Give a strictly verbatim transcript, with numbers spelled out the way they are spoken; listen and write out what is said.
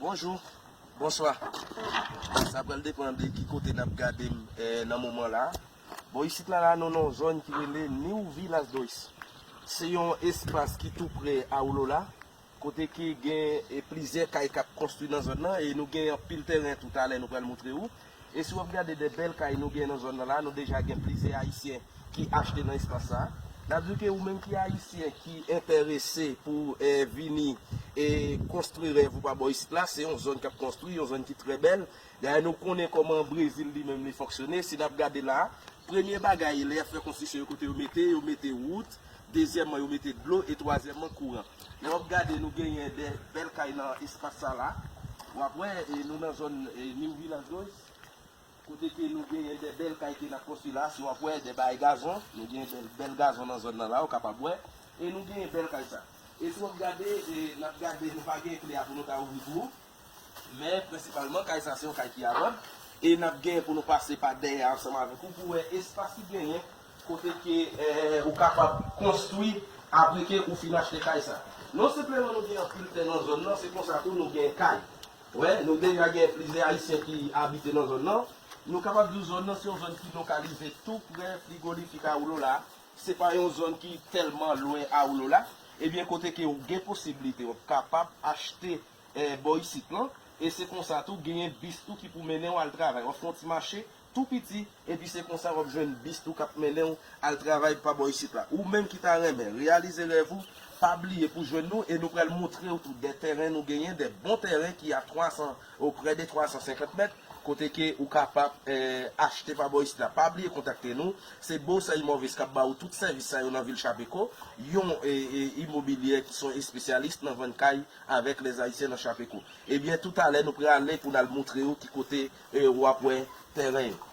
Bonjou, bonswa. Sa pral depann de ki kote n ap gade m eh, nan moman la. Bon, isit la, la nou nan yon zòn ki rele New Villas Dos. Se yon espas ki tou pre Aulola, kote ki gen eh, plizyè kay k ap konstwi nan zòn nan, e nou gen anpil teren tou talè nou pral montre ou. E si w ap gade de bèl kay nou gen nan zòn nan la, nou deja gen plizyè Ayisyen ki achte nan espas sa. N ap di ke ou menm ki Ayisyen ki enterese pou eh, vini e konstwi rèv ou pa bò isit la, se yon zòn k ap konstwi, yon zòn ki trè bèl. Dayè nou konnen kòman Brezil li menm li fonksyone. Si n ap gade la, premye bagay lè y ap fè konstriksyon yo kote yo mete, yo mete wout, dezyèmman yo mete dlo e twazyèmman kouran. Lè w ap gade nou genyen de bèl kay nan espas sa la. W ap wè e nou nan zòn e, New Villas Dos. Kote ke nou genyen de bèl kay ke n ap konstwi la, si w ap wè de bagay gazon, nou genyen bèl, bèl gazon nan zòn nan la, ou kapab wè, e nou genyen bèl kay sa. E si w ap gade, e n ap gade, nou pa gen kle a pou nou ta ouvri pou ou, men prensipalman kay sa se yon kay ki a vant, e n ap genyen pou nou pase pa dèyè ansanm avèk ou pou wè espas ki genyen, kote ke eh, ou kapab konstwi apre ke ou fin achte kay sa. Non senpleman nou gen anpil tè nan zòn nan, se konsa tou nou gen kay. Wè, nou deja gen plizyè Ayisyen ki abite nan zòn nan. Nou kapab di w zòn nan se yon zòn ki lokalize tou pre frigorifik Aulola. Se pa yon zòn ki tèlman lwen Aulola. Ebyen, kote ke w gen posiblite w ap kapab achte eh, bò isit lan. E se konsa tou, genyen bis tou ki pou mennen w al travay. W ap fè yon ti mache tou piti, epi se konsa w ap jwenn bis tou k ap mennen w al travay pa bò isit la. Ou menm ki ta renmen reyalize rèv ou, pa bliye pou jwenn nou e nou pral montre w tou de tèren nou genyen, de bon tèren ki a twa san, o prè de twa san senkant mèt, kote ke ou kapab eh, achte pa bò isit la. Pa bliye kontakte nou, se Bosay Morvis k ap ba ou tout sèvis sa yo nan vil Chapeko, yon eh, eh, imobilye ki se yon espesyalis nan vann kay avèk lèzayisyen nan Chapeko. Ebyen, toutalè nou prale pou n al montre w ki kote eh, w ap wè tèren yo.